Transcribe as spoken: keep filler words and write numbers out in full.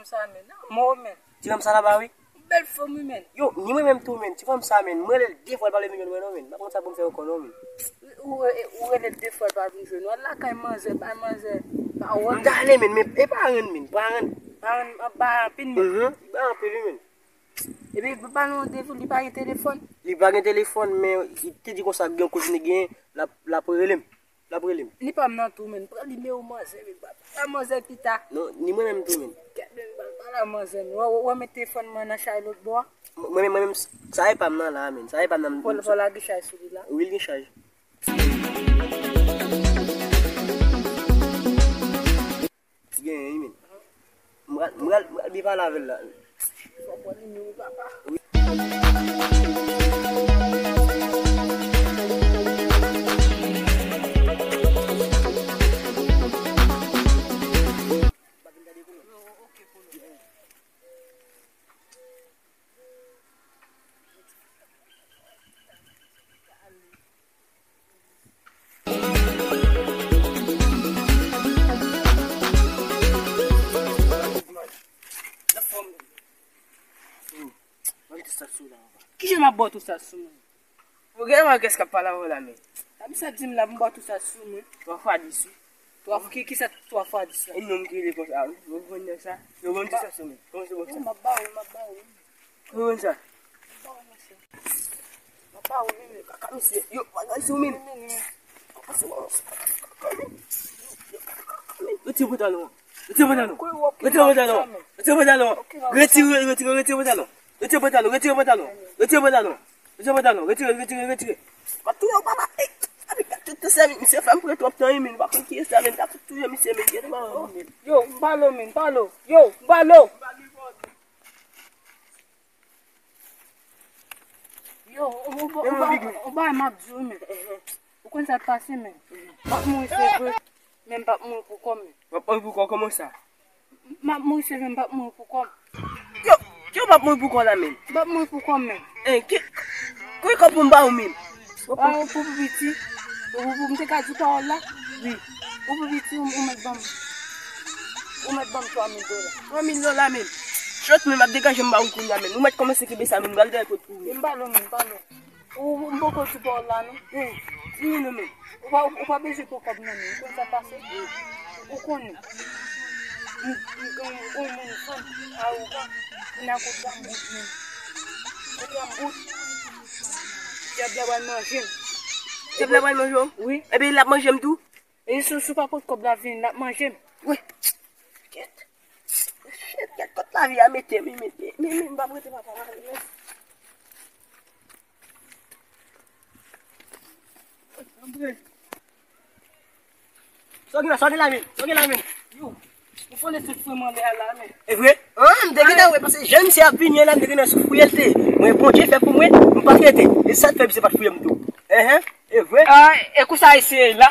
Sa, men, nan mò, men. Ti fanm sa laba, wi. Bèl fanm, wi, men. Yo, ni mwen menm tou, men. Ti fanm sa, men. Mwen rele l de fwa, l pa vle vin jwenn mwen, non, men. M pa konn sa pou m fè ankò, non, men. Ou, ou, ou rele l de fwa, l pa vin jwenn ou. Al lakay manzè, bay manzè pawòl. M ta ale, men, men e pa renn, men. Pa renn. Pa renn, pa anpil, men. Mhm. Ba anpil, wi, men. Epi, pa nou de li pa gen telefòn. Li pa gen telefòn, men li te di konsa, gen kote li gen, l ap, l ap rele m. L ap rele m. Ni pa m nan tou, men. Pran nimewo manzè, men. Papa manzè pita. Non, ni mwen menm tou, men. Kèt, men, papa manzè, men. Wè, wè, wè, men telefòn mwen nan chay lòt bò a. Mwen, mwen, mwen menm, sa e pa m nan la, men. Sa e pa m nan. Fò, fò lage chay sou li la. Wi, l gen chay. Genyen, wi, men. M pral, m pral, m pral byen pale avè l la. Fò pran nimewo papa. Wi. Kijan m ap ba w tou sa sou mwen? Ou gen mwen kès k ap pale avè w la, men. Sa misye ap di m la, m ba w tou sa sou mwen. Twa fwa dis, wi. Twa fwa, ki, ki sa twa fwa dis la? E nonm ki rele konsa, wi. Ou konn nèg sa? Yo ban m tou sa sou mwen. Kòman se bon sa? M ap ba w, m ap ba w. Ou konn sa? M ap ba w, mesye. M ap ba w, men. Kaka misye. Yo, bagay sou mwen. Retire pantalon an. Retire pantalon. Retire pantalon. Retire pantalon. Retire, retire, retire pantalon. Retire pantalon, retire pantalon. Retire pantalon. Retire pantalon. Retire, retire, retire. M ap touye w, papa. Ey, api, tout, tout sèvi misye fè m pran twòp tan, men. M pa konn kiyès la, men. M ta fout touye misye, men. Yo, m pale w, men. M pale w. Yo, m pale w. Yo, ou, ou, ou, ou, ou ba m ap di w, men. Ou konn sa k pase, men. M ap mouri, se vre. Men m p ap mouri pou kò m, men. W ap mouri pou kò w, kòman sa? M ap mouri, se vre, m p ap mouri pou kò m. Yo, yo p ap mouri pou kò w la, men. M p ap mouri pou kò m, men. Eh, ki, ki kò pou m ba ou, men? Ou pou, pou, pou piti. Ou, pou, pou m te ka di pawòl la? Wi. Ou pou piti, ou, ou mèt ban m. Ou mèt ban m twa mil dola. Twa mil dola, men. Chòt, men, m ap degaje m ba ou kounye a, men. Ou mèt kòmanse kenbe sa, men. M pral dèyè kot ou, men. M ba l, men, m ba l. Ou, ou poko di pawòl la, non? Wi. Di non, men. Ou pa, ou pa bezwen pran kòb nan men. Ou konn sa k pase? Ou konnen. M, m gen yon moun fanm awogan. Kounye a kote a m bout men. Kote a m bout. Dyab la pral manje m. Dyab la pral manje w? Wi. Ebyen, l ap manje m tou? E si, si w pa pot kòb la vini, l ap manje m. Wi. Kèt. Shit, kèt, kot lavi a mete m, men, men, men, men, m p ap rete papa mari, men. Sa w gen la, sa w gen la, men? Sa w gen la, men? Yo, ou fò lese fwe m anlè a la, men. E vre? An, m te gentan wè, paske jan misye ap vini an la, m te gentan sou fouye l te. Mwen, Bondye fè pou mwen, m pa fete. E sa k fè misye pa t fouye m tou. Enhen, e vre? Ah, e kou sa eseye la?